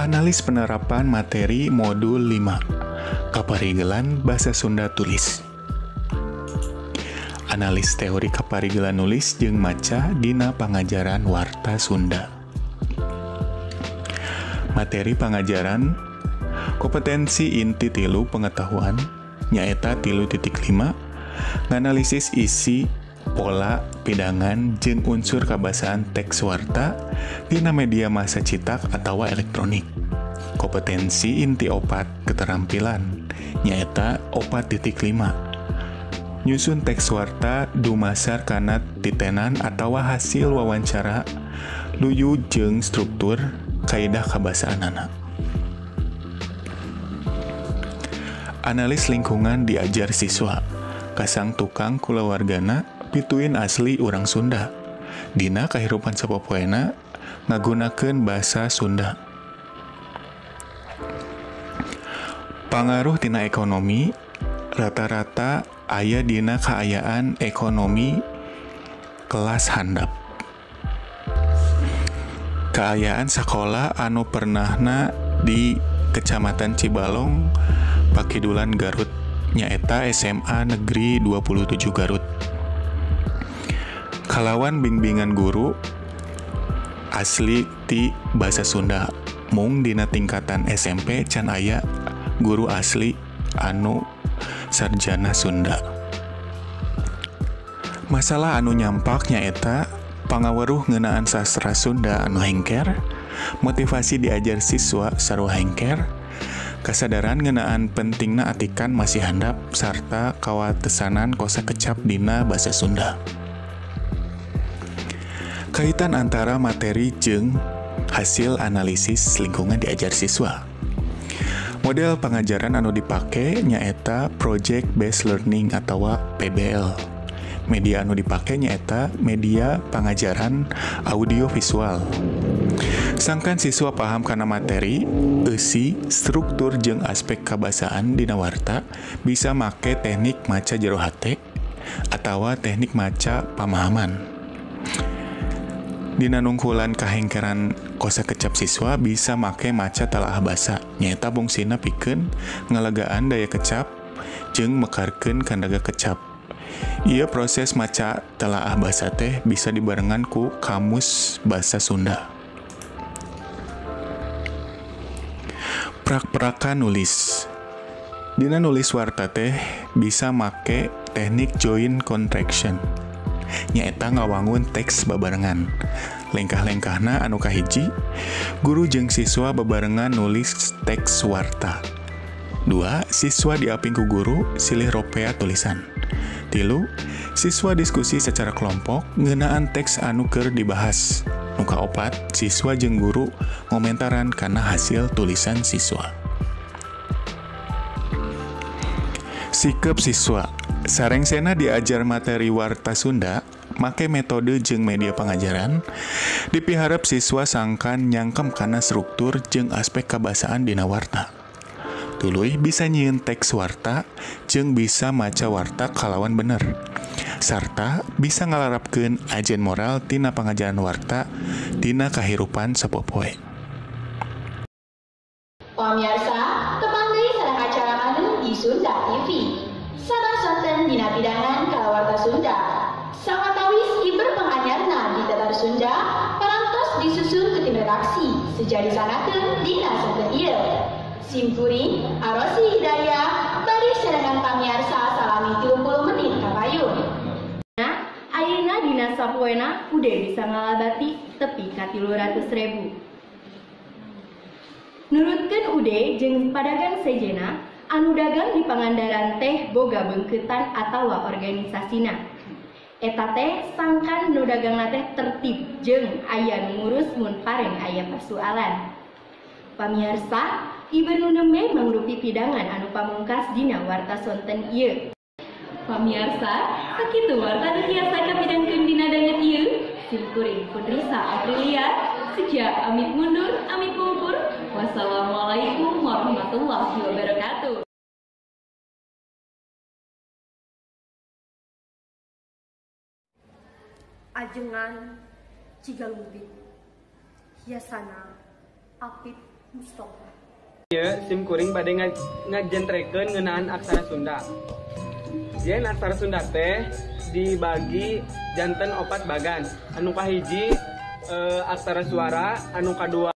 Analis penerapan materi modul 5 Kaparigelan Basa Sunda Tulis. Analis teori kaparigelan nulis jeung maca dina pangajaran warta Sunda. Materi pangajaran kompetensi inti tilu pengetahuan nyaeta 3.5 nganalisis isi, pola, pidangan, jeung unsur kabasaan teks warta dina media massa citak atawa elektronik. Kompetensi inti 4 keterampilan nyaeta 4.5 nyusun teks warta dumasar kana titenan atawa hasil wawancara luyu jeung struktur kaidah kabasaanana. Analis lingkungan diajar siswa kasang tukang kulawargana pituin asli urang Sunda. Dina kahirupan sapopoena ngagunakeun basa Sunda. Pangaruh tina ekonomi rata-rata aya dina kaayaan ekonomi kelas handap. Kaayaan sakola anu pernahna di Kecamatan Cibalong, Pakidulan Garut, nyaeta SMA Negeri 27 Garut. Kalawan bimbingan guru asli ti basa Sunda, mung dina tingkatan SMP can aya guru asli anu sarjana Sunda. Masalah anu nyampak nyaeta pangaweruh ngeunaan sastra Sunda anu hengker, motivasi diajar siswa sarua hengker, kasadaran ngeunaan pentingna atikan masih handap sarta kawatesanan kosa kecap dina basa Sunda. Kaitan antara materi jeung hasil analisis lingkungan diajar siswa. Model pangajaran anu dipake nyaeta Project Based Learning atawa PBL. Media anu dipake nyaeta media pangajaran audio visual. Sangkan siswa paham kana materi, eusi, struktur jeung aspek kabasaan dina warta bisa make teknik maca jero hate atawa teknik maca pamahaman. Dina nungkulan kahengkeran kosa kecap siswa bisa make maca telaah basa nyaeta fungsina pikeun ngalegaan daya kecap jeung mekarkeun kandaga kecap. Ieu proses maca telaah basa teh bisa dibarengan ku kamus basa Sunda. Prak-prakan nulis. Dina nulis warta teh bisa make teknik join contraction, nyaeta ngawangun teks babarengan. Lengkah-lengkahna anu kahiji, guru jeung siswa babarengan nulis teks warta. 2. Siswa diaping ku guru silih ropea tulisan. 3. Siswa diskusi secara kelompok ngeunaan teks anu keur dibahas. Nu kaopat, siswa jeung guru ngomentaran kana hasil tulisan siswa. Sikep siswa sarengsena diajar materi warta Sunda make metode jeung media pangajaran dipiharep siswa sangkan nyangkem kana struktur jeung aspek kabasaan dina warta. Tuluy bisa nyieun teks warta jeung bisa maca warta kalawan bener, sarta bisa ngalarapkeun ajen moral tina pangajaran warta dina kahirupan sapopoe. Pamirsa, tepang deui sareng acara anu di Sunda TV. Saban sonten dina pidangan kalawarta Sunda. Sawatawis iber penganyarna di Tatar Sunda, parantos disusun ke tim redaksi sejadi sanakeun dina sonten ieu. Simkuring, Arosi Hidayah, bari sarengan pamiarsa salami 30 menit kapayun. Nah, ayeuna dina sapoena udah bisa ngalabati tepi ka 300.000. Nurutkeun ude jeung padagang sejena, anu dagang di Pangandaran teh boga beungkeutan atawa organisasina. Eta teh sangkan nu dagangna teh tertib jeung aya nu ngurus mun pareng aya persoalan. Pamiarsa, ieu nu nembe mangrupi pidangan anu pamungkas dina warta sonten ieu. Pamiarsa, sakitu warta nu tiasa kapidangkeun dina danget ieu. Simkuring Pudrisa Aprilia, sejak amit mundur, amit mupur. Wassalamualaikum warahmatullahi wabarakatuh. Ajengan Cigalumpit, hiasana apit Mustofa. Ieu sim kuring bade ngajentrekeun ngeunaan aksara Sunda. Yen aksara Sunda teh dibagi janten opat bagan. Anu kahiji aksara suara, anu kadua